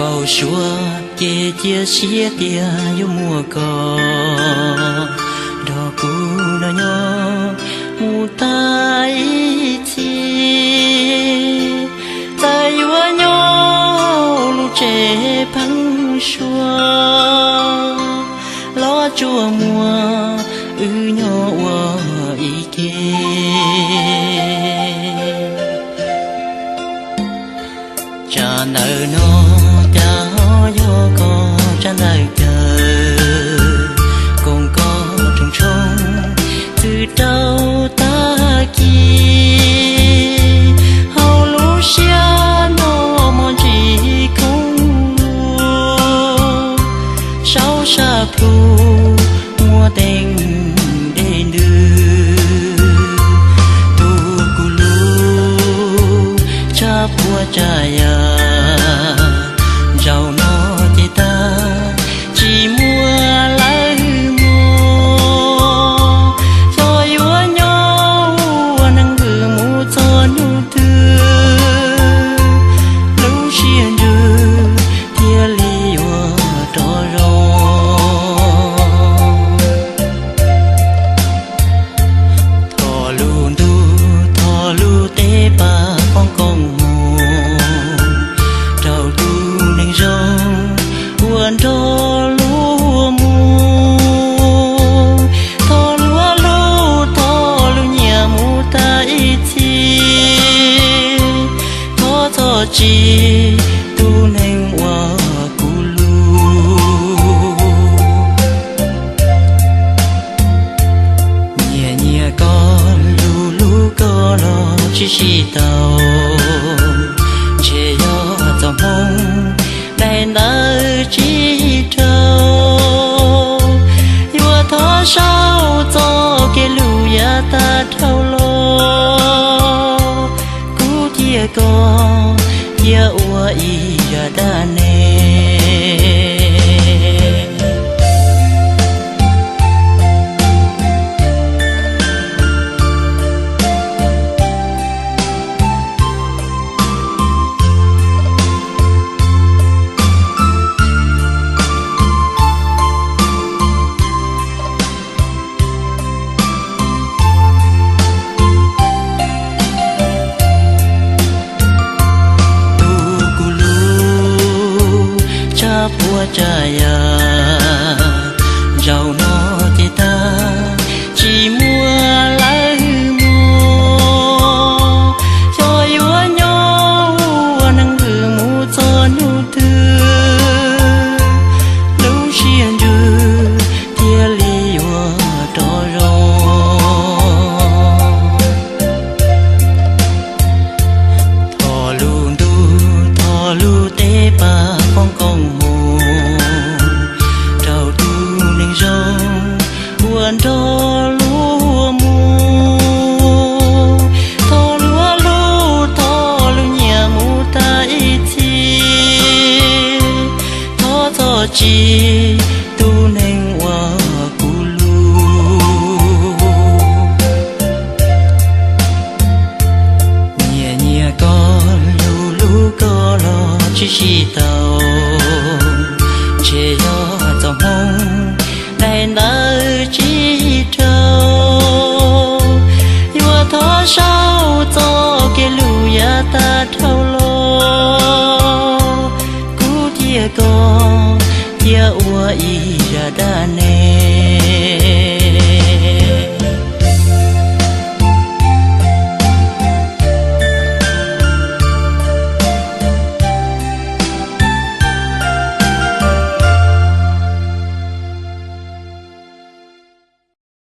Thaum suav ces cia siab tias yuav muaj koj nrog kuv noj nyob mus tag ib txhis. Txawm yuav nyob lub tsev pheeb suab los tsuas muaj wb nyob ua ib ke. Tsam ntawm no cas ho yog koj tsam ntawm caw, koom koj tsoom tshoob txwm rau tag kis. Hauv lub siab no mos ntsis khoob lug, saub saj plhu muaj teeb dej ntws. Tus kuv lub tshaj puas tsav yam, zaum no ces tag tsis muaj lawv mog. Xyov yuav nyob ua neeg vwm mus txog hnub twg, lub siab ntsws thiaj li yuav rov zoo. Thom lub ntuj thom lub teb pab poob koob hmoov rau tus neeg zoo uas nrog luag mus. Thom luag lub thom lub nyiam mus tag ib txhis, thov txhob tsis tu neeg uas kuv lub. Nyiam nyiam koj lub lub koj los tsis sib tau, ntshe yog txoj hmoo daim ntawv tsis raug. Yuav thov sau txoj kev lus yav tag dhau los, kuv thiab koj cia ua ib zaj dab neeg. Tus kuv lub tshaj puas tsav yam, zaum no ces tag tsis muaj lawv mog. Xyov yuav nyob ua neeg vwm mus txog hnub twg, lub siab ntsws thiaj li yuav rov zoo. Thom lub ntuj thom lub teb pab poob koob hmoov rau tus neeg zoo uas nrog luag mus. Thom luag lub thom lub nyiam mus tag ib txhis, thov txhob tsis tu neeg uas kuv lub. Nyiam nyiam koj lub lub koj los tsis sib tau, ntshe yog txoj hmoo daim ntawv tsis raug. Yuav thov sau txoj kev lus yav tag dhau los, kuv thiab koj cia ua ib zaj dab neeg.